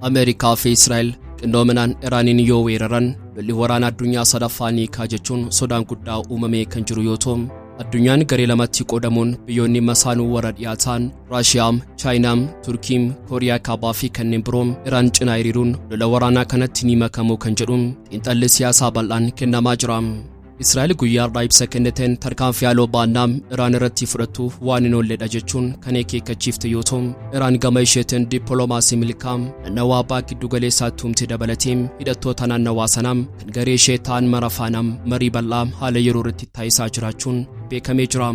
Ameerikaa fi Israa'el qindoominaan Iraaniin yoo weeraran lolli waraana addunyaa sadaffaa ni ka'a jechuun sodaan guddaa uumamee kan jiru yoo ta'u, addunyaan garee lamatti qoodamuun biyyoonni masaanuu warra dhiyaataan Raashiyaam, Chaayinaam, Turkiim, Kooriyaa Kaabaa fi kanneen biroon Iraan cinaa hiriiruun lola waraanaa kanatti ni makamu kan jedhuun xiinxalli siyaasaa bal'aan kennamaa jira. Israa'el guyyaa har'aa ibsa kenniteen tarkaanfii haaloo baannaam Iraan irratti fudhattu waan hin oolledha jechuun kan akeekkachiifte yoo ta'u, Iraan gama isheetiin dippiloomaasii milkaa'aa naannawaa baha giddu galeessaatti uumte dabalatee hidhattoota naannawaa sanaam kan garee ishee ta'an mara faanaam marii bal'aa haala yeroo irratti taasisaa jiraachuun beekamee jira.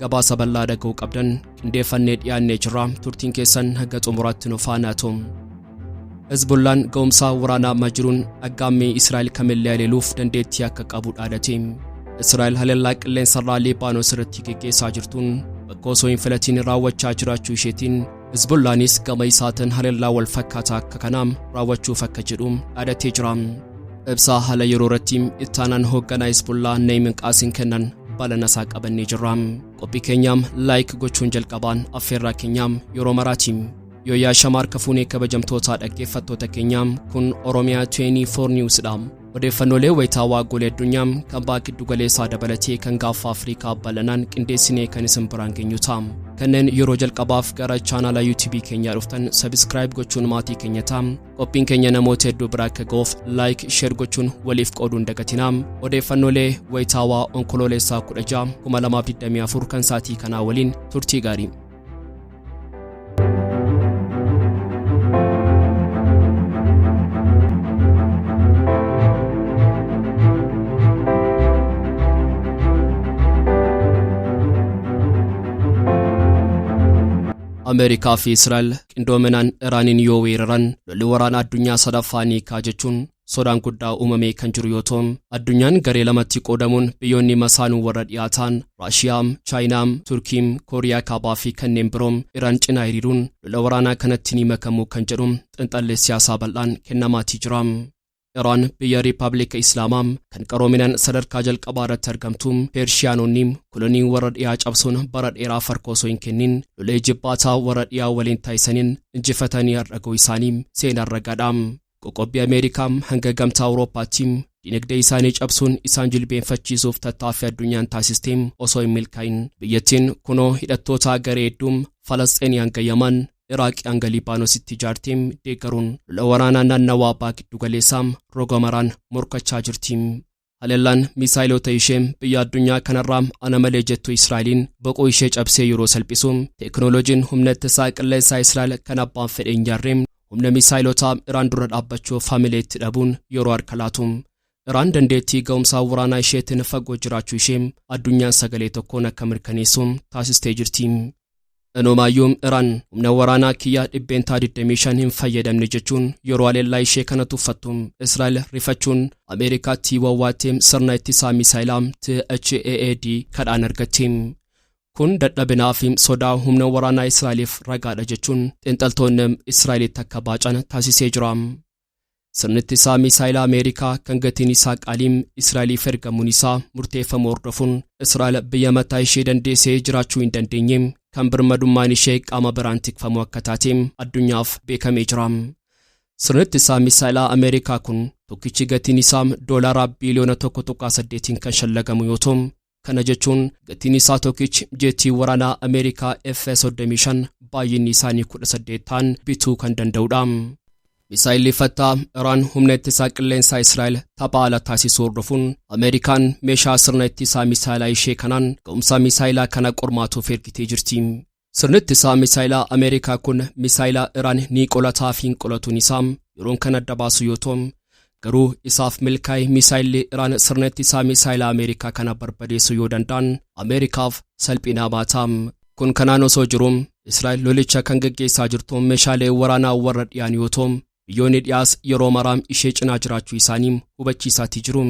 Gabaasa bal'aa dhaga'uu qabdan qindeeffannee dhiyaannee jirra. Turtiin keessan haga xumuraatti nu faana ta'u. Hezbollaan ga'umsa waraanaa amma jiruun aggaammii Israa'el kamillee haleeluuf dandeettii akka qabu dhaadate. Israa'el haleellaa qilleensarraa Liibaanos irratti geggeessaa jirtuun bakka osoo hin filatiin raawwachaa jiraachuu isheetiin Hezbollaanis gama isaatiin haleellaa wal fakkaataa akka kanaa raawwachuuf akka jedhu dhaadatee jira. Ibsaa haala yeroo irratti ittaanaan hoogganaa Hezbollaa Na'iim Qaasim kennan balana isaa qabannee jirra. Qophii keenyaam like gochuun jalqabaan affeerraa keenyaam yeroo maraati. Yooyyaa shamaar kafuunee kabajamtoota dhaggeeffattoota keenyaam, kun Oromiyaa 24 News dha. Odeeffannoolee wayitaawaa golee addunyaa kan baha giddu galeessaa dabalatee kan gaanfa Afrikaa bal'inaan qindeessinee kan isin biraan geenyu ta'a. Kanneen yeroo jalqabaaf gara chaanaala YouTube keenyaa dhuftan subscribe gochuun maatii keenya ta'a. Qophiin keenya namoota hedduu bira akka ga'uuf like, share gochuun waliif qooduun dagatinaa. Odeeffannoolee wayitaawaa Onkoloolessaa 16 2024 kan saatii kanaa waliin turtii gaarii. Ameerikaa fi Israa'el qindoominaan Iraaniin yoo weeraran lolli waraana addunyaa sadaffaa ni ka'a jechuun sodaan guddaa uumamee kan jiru yoo ta'u, addunyaan garee lamatti qoodamuun biyyoonni masaanuu warra dhiyaataan Raashiyaam, Chaayinaam, Turkiim, Kooriyaa Kaabaa fi kanneen biroo Iraan cinaa hiriiruun lola waraanaa kanatti ni makamu kan jedhu xiinxalli siyaasaa bal'aan kennamaatii jira. Iraan biyya Riippaabilika Islaamaa kan qaroominaan sadarkaa jalqabaa irratti argamtu, Peershiyaanonni kolonii warra dhiyaa cabsuun bara dheeraaf harka osoo hin kennin lola jibbaataa warra dhiyaa waliin taasisaniin injifatanii har'a ga'uu isaanii seenaan ragaadha. Qoqqobbii Ameerikaa hanga gamtaa Awurooppaatti dinagdee isaanii cabsuun isaan jilbeenfachiisuuf tattaaffii addunyaan taasiste osoo hin milkaa'in, biyyattiin kunoo hidhattoota garee hedduu Falasxiinii hanga Yaman, Iraaqii hanga Libaanoositti ijaartee deeggaruun lola waraanaa naannawaa baha giddugaleessaa roga maraan morkachaa jirti. Haleellaan misaayilota ishee biyya addunyaa kanarraa ana malee jettu Israa'eliin boquu ishee cabsee yeroo salphisu, teekinooloojiin humna ittisaa qilleensaa Israa'el kan abbaan fedhe hin jaarre humna misaayilotaa Iraan dura dhaabbachuuf hamilee itti dhabuun yeroo harka laatu, Iraan dandeettii ga'umsaa waraanaa isheetiin fagoo jiraachuu ishee addunyaan sagalee tokkoon akka mirkaneessu taasistee jirti. Inumaayyuu Iraan humna waraanaa kiyya 25% hin fayyadamne jechuun yeroo haleellaa ishee kana tuffattu, Israa'el rifachuun Ameerikaatti wawwaattee sirna ittisaa misaayilaa THAAD kadhaan argatte. Kun dadhabinaa fi sodaa humna waraanaa Israa'eliif ragaadha jechuun xiinxaltoonni Israa'elitti akka baacan taasisee jira. Sirni ittisaa misaayilaa Ameerikaa kan gatiin isaa qaaliin Israa'eliif ergamuun isaa murteeffamu hordofuun, Israa'el biyya mataa ishee dandeessee jiraachuu hin dandeenye kan birmadummaan ishee qaama biraan tikfamu akka taate addunyaaf beekamee jira. Sirni ittisaa misaayilaa Ameerikaa kun tokkichi gatiin isaa doolaara biiliyoona 1.8 kan shallagamu yoo ta'u, kana jechuun gatiin isaa tokkichi jeettii waraanaa Ameerikaa F-35 baay'inni isaanii 18 ta'an bituu kan danda'udha. Misaayilli Fattaa Iraan humna ittisaa qilleensaa Israa'el tapha ala taasisuu hordofuun, Ameerikaan meeshaa sirna ittisaa misaayilaa ishee kanaan ga'umsa misaayilaa kana qormaatuuf ergitee jirti. Sirni ittisaa misaayilaa Ameerikaa kun misaayilaa Iraan ni qolataa fi hin qolatuun isaa yeroon kan adda baasu yoo ta'u, garuu isaaf milkaa'e misaayilli Iraan sirna ittisaa misaayilaa Ameerikaa kana barbadeessuu yoo danda'an Ameerikaaf salphina baata. Kun kanaan osoo jiru, Israa'el lolicha kan geggeessaa jirtu meeshaalee waraanaa warra dhiyaan yoo ta'u, biyyoonni dhiyaas yeroo maraa ishee cinaa jiraachuu isaanii hubachiisaatii jiru.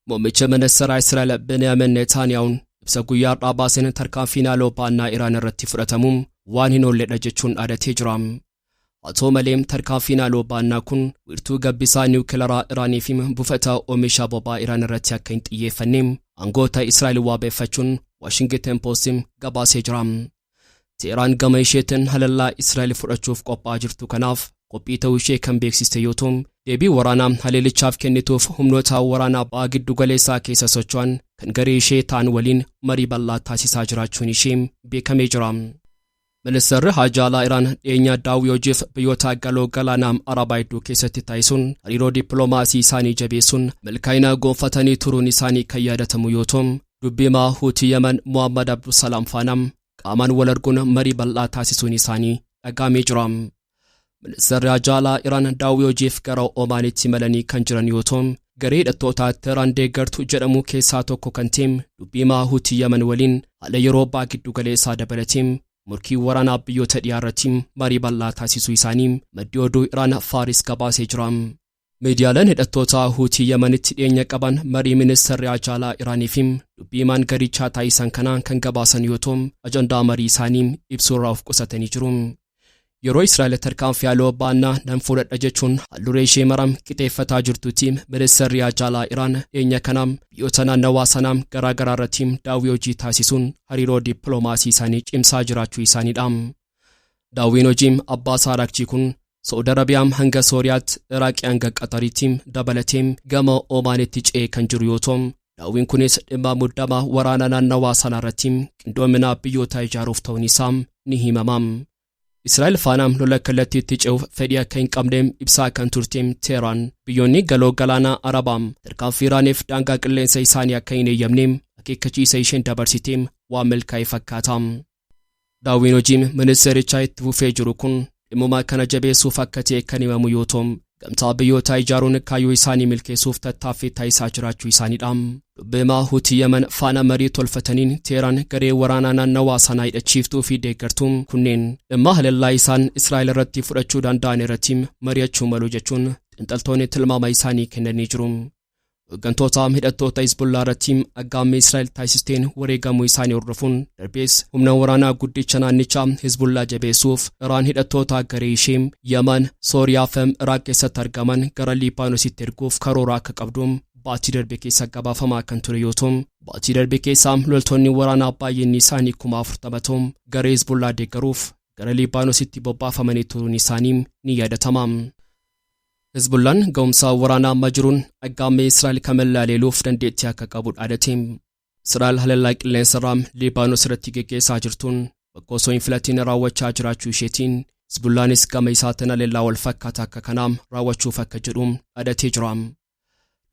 Muummicha ministeeraa Israa'el Beniyaamin Neetaaniyahuun ibsa guyyaa har'aa baaseen tarkaanfiin haaloo ba'annaa Iraan irratti fudhatamu waan hin oolledha jechuun dhaadatee jira. Haa ta'u malee, tarkaanfiin haaloo ba'annaa kun wiirtuu gabbisaa niwukilaraa Iraanii fi buufata oomisha boba'aa Iraan irratti akka hin xiyyeeffanne aangoota Israa'el waabeeffachuun Washington Post gabaasee jira. Teheraan gama isheetiin haleellaa Israa'el fudhachuuf qophaa'aa jirtu kanaaf Qophii ta'uu ishee kan beeksiste yoo ta'u, deebii waraanaa haleellichaaf kennituuf humnoota waraanaa ba'a giddu galeessaa keessa socho'an kan garee ishee ta'an waliin marii bal'aa taasisaa jiraachuun ishee beekamee jira. Ministeerri Haajaa Alaa Iraan dhiyeenya daawwii hojiif biyyoota galoo galaanaa Arabaa hedduu keessatti taasisuun hariiroo dippiloomaasii isaanii jabeessuun milkaa'ina gonfatanii turuun isaanii kan yaadatamu yoo ta'u, dubbimaa Huutii Yemen Muhammad Abdusalaam faana qaamaan wal arguun marii bal'aa taasisuun isaanii dhagahamee jira. Ministeerri Haajaa Alaa Iraan daawwii hojiif gara Omaanitti imalanii kan jiran yoo ta'u, garee hidhattoota Teheraan deeggartu jedhamu keessaa tokko kan ta'e dubbimaa Huutii Yemen waliin haala yeroo ba'a giddu galeessaa dabalatee murkii waraanaa biyyoota dhiyaa irratti marii bal'aa taasisuu isaanii maddi oduu Iraan Faaris gabaasee jira. Miidiyaaleen hidhattoota Huutii Yemenitti dhiyeenya qaban marii ministeerri Haajaa Alaa Iraanii fi dubbiimaan garichaa taasisan kanaa kan gabaasan yoo ta'u, ajandaa marii isaanii ibsuurraa of qusatanii jiru. Yeroo Israa'el tarkaanfii haaloo baannaa nan fudhadha jechuun haalduree ishee maram qixeeffataa jirtutti, ministeerri Haajaa Alaa Iraan dhiyeenya kana biyyoota naannawaa sanaa garaa garaa irratti daawwii hojii taasisuun hariiroo dippiloomaasii isaanii cimsaa jiraachuu isaaniidha. Daawwiin hojii Abbaas Araakchii kun Saa'ud Arabiyaa hanga Sooriyaatti, Iraaqii hanga Qaxariitti dabalatee gama Omaanitti ce'ee kan jiru yoo ta'u, daawwiin kunis dhimma muddama waraana naannawaa sanaa irratti qindoomina biyyoota ijaaruuf ta'uun isaa ni himama. Israa'el faana lola kallattiitti ce'uuf fedhii akka hin qabne ibsaa kan turte Teheraan, biyyoonni galoo galaanaa Arabaa tarkaanfii Iraaniif daangaa qilleensa isaanii akka hin eeyyamne akeekkachiisa isheen dabarsite waan milkaa'e fakkaata. Daawwiin hojii ministeerichaa itti fufee jiru kun dhimmuma kana jabeessuuf akka ta'e kan himamu yoo ta'u, gamtaa biyyootaa ijaaruun kaayyoo isaanii milkeessuuf tattaaffii taasisaa jiraachuu isaaniidha. Dubbimaa Huutii Yemen faana marii tolfataniin Teheraan garee waraanaa naannawaa sanaa hidhachiiftuu fi deeggartuu kunneen dhimma haleellaa isaan Israa'el irratti fudhachuu danda'an irratti mari'achuu malu jechuun xiinxaltoonni tilmaama isaanii kennanii jiru. Hooggantoota hidhattoota Hizbullaa irratti aggaammii Israa'el taasisteen wareegamuu isaanii hordofuun darbees humna waraanaa guddicha naannichaa Hizbullaa jabeessuuf Iraan hidhattoota garee ishee Yemen, Sooriyaa fi Iraaq keessatti argaman gara Libaanoositti erguuf karoora akka qabdu baatii darbe keessa gabaafamaa kan ture yoo ta'u, baatii darbe keessa loltoonni waraanaa baay'inni isaanii 40,000 ta'u garee Hizbullaa deeggaruuf gara Libaanoositti bobbaafamanii turuun isaanii ni yaadatama. Hizbullaan ga'umsa waraanaa amma jiruun aggaammii Israa'el kamillaa leeluuf dandeettii akka qabu dhaadate. Israa'el haleellaa qilleensarraa Liibaanos irratti geggeessaa jirtuun bakka osoo hin filatiin raawwachaa jiraachuu isheetiin Hizbullaanis gama isaatiin haleellaa wal fakkaataa akka kanaa raawwachuuf akka jedhu dhaadatee jira.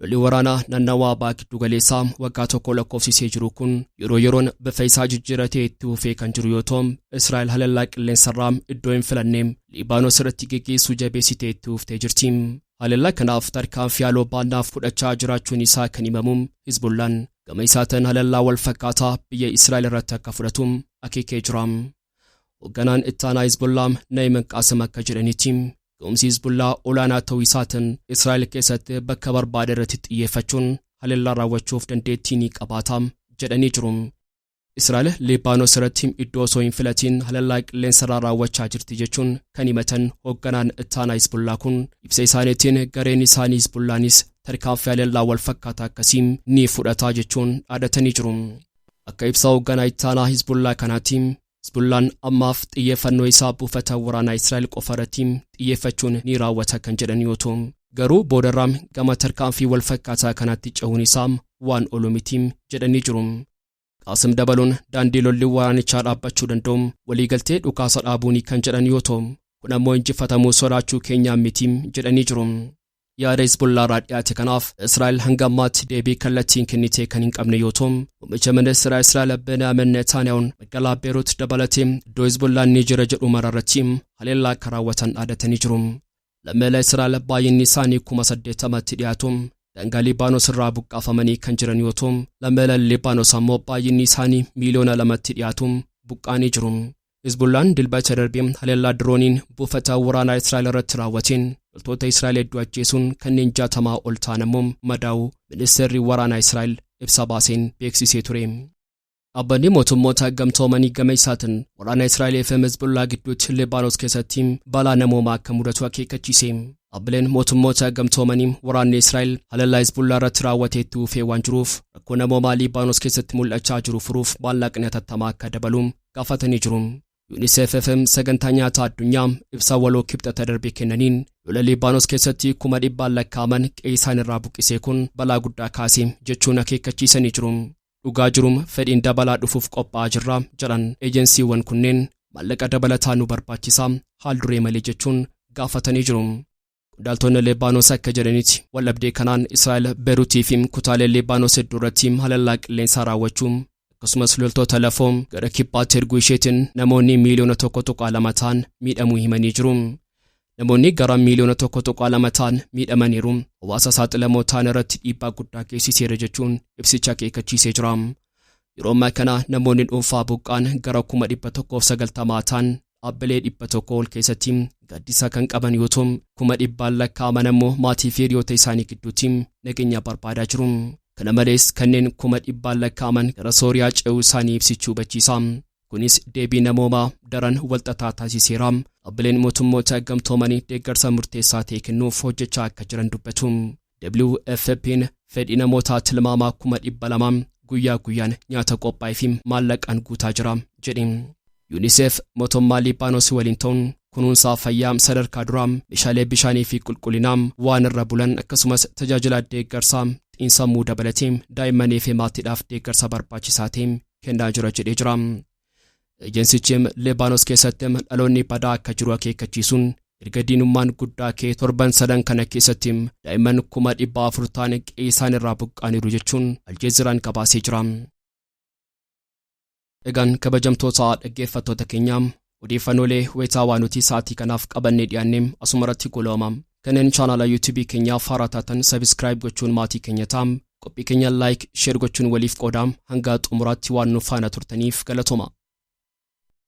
Lolli waraanaa naannawaa ba'a giddu galeessaa waggaa tokko lakkoofsisee jiru kun yeroo yeroon bifa isaa jijjiiratee itti fufee kan jiru yoo ta'u, Israa'el haleellaa qilleensarraa iddoo hin filanne Liibaanos irratti geggeessuu jabeessitee itti fuftee jirti. Haleellaa kanaaf tarkaanfii haaloo baannaaf fudhachaa jiraachuun isaa kan himamu Hizbullaan gama isaatiin haleellaa wal fakkaataa biyya Israa'el irratti akka fudhatu akeekee jira. Hoogganaan ittaanaa Hizbullaa Naayim Qaasim akka jedhanitti, ga'umsi Hizbullaa olaanaa ta'uu isaatiin Israa'el keessatti bakka barbaade irratti xiyyeeffachuun haleellaa raawwachuuf dandeettii ni qabaata jedhanii jiru. Israa'el Liibaanos irratti iddoo osoo hin filatiin haleellaa qilleensarraa raawwachaa jirti jechuun kan himatan hoogganaan ittaanaa Hizbullaa kun, ibsa isaaniitiin gareen isaanii Hizbullaanis tarkaanfii haleellaa wal fakkaataa akkasii ni fudhataa jechuun dhaadatanii jiru. Akka ibsa hoogganaa ittaanaa Hizbullaa kanaatti, Hizbullaan ammaaf xiyyeeffannoo isaa buufata waraanaa Israa'el qofa irratti xiyyeeffachuun ni raawwata kan jedhan yoo ta'u, garuu boodarraa gama tarkaanfii wal fakkaataa kanaatti ce'uun isaa waan oolu miti jedhanii jiru. Qaasim dabaluun daandii lolli waraanichaa dhaabbachuu danda'u waliigaltee dhukaasa dhaabuuni kan jedhan yoo ta'u, kun ammoo injifatamuu sodaachuu keenyaan miti jedhanii jiru. Yaada Hizbullaa irraa dhiyaate kanaaf Israa'el hanga ammaatti deebii kallattiin kennitee kan hin qabne yoo ta'u, muummicha ministeera Israa'el Benaamin Netanyahuun magaalaa Beerut dabalatee iddoo Hizbullaan ni jira jedhu mara irratti haleellaa akka raawwatan dhaadatanii jiru. Lammiilee Israa'el baay'inni isaanii 80,000tti dhiyaatu daangaa Liibaanos irraa buqqaafamanii kan jiran yoo ta'u, lammiileen Liibaanos ammoo baay'inni isaanii miiliyoona 2tti dhiyaatu buqqaanii jiru. Hizbullaan Dilbata darbee haleellaa dirooniin buufata waraanaa Israa'el irratti raawwateen loltoota Israa'el hedduu ajjeesuun kanneen 60 ol ta'an ammoo madaa'uu ministeerri waraanaa Israa'el ibsa baaseen beeksisee ture. Dhaabbanni mootummoota gamtoomanii gama isaatiin waraana Israa'el fi Hizbullaa gidduutti Liibaanos keessatti balaa namoomaa akka mudatu akeekkachiise. Dhaabbileen mootummoota gamtoomanii waraanni Israa'el haleellaa Hizbullaa irratti raawwatee itti fufee waan jiruuf rakkoo namoomaa Liibaanos keessatti mul'achaa jiru furuuf maallaqni hatattamaa akka dabalu gaafatanii jiru. UNICEF fi Sagantaa Nyaataa Addunyaa ibsa waloo Kibxata darbe kennaniin, lola Liibaanos keessatti 100,000n lakkaa'aman qe'ee isaan irraa buqqisee kun balaa guddaa kaase jechuun akeekkachiisanii jiru. Dhugaa jirum fedhiin dabalaa dhufuuf qophaa'aa jirra jedhan ejensiiwwan kunneen, maallaqa dabalataa nu barbaachisa haal duree malee jechuun gaafatanii jiru. Qondaaltonni Liibaanos akka jedhanitti, waldhabdee kanaan Israa'el Beeruutii fi kutaalee Liibaanos hedduu irratti halallaa qilleensaa raawwachuu, akkasumas loltoota lafoo gara kibbaatti erguu isheetiin namoonni miiliyoona 1.2 ta'an miidhamuu himanii jiru. Namoonni gara miiliyoona 1.2 ta'an miidhamaniiru. Hawaasa saaxilamoo ta'an irratti dhiibbaa guddaa geessiseera jechuun ibsicha akeekkachiisee jira. Yeroo ammaa kana namoonni dhuunfaa buqqaan gara 190,000 ta'an dhaabbilee 100 ol keessatti gaaddisa kan qaban yoo ta'u, 100,000n lakkaa'aman ammoo maatii fi hiriyoota isaanii gidduutti nageenya barbaadaa jiru. Kana malees kanneen 100,000n lakkaa'aman gara Sooriyaa ce'uu isaanii ibsichi hubachiisa. Kunis deebii namoomaa daran walxaxaa taasiseera. Dhaabbileen Mootummoota Gamtoomanii deeggarsa murteessaa ta'e kennuuf hojjechaa akka jiran dubbatu. WFP'n fedhii namootaa tilmaamaa 200,000 guyyaa guyyaan nyaata qophaa'ee fi maallaqaan guutaa jira jedhe. UNICEF mootummaa Liibaanos waliin ta'uun kunuunsaa fayyaa sadarkaa duraa, meeshaalee bishaanii fi qulqullinaa, waan irra bulan, akkasumas tajaajila deeggarsaa xiinsammuu dabalatee daa'immanii fi maatiidhaaf deeggarsa barbaachisaa ta'e kennaa jira jedhee jira. Ejensichi Liibaanos keessatti dhaloonni badaa akka jiru akeekkachiisuun, erga diinummaan guddaa ka'ee torban sadan kana keessatti daa'imman 400,000 ta'an qe'ee isaan irraa buqqaaniiru jechuun Aljeeziraan gabaasee jira. Egaan kabajamtoota dhaggeeffattoota keenyaa, odeeffannoolee wayitaawaa nuti sa'aatii kanaaf qabannee dhiyaannee asumarratti goolabama. Kanneen chaanaala YouTubeii keenyaaf haaraa taatan subscribe gochuun maatii keenya ta'a. Qophii keenya like, share gochuun waliif qoodaa. Hanga xumuraatti waan nu faana turtaniif galatooma.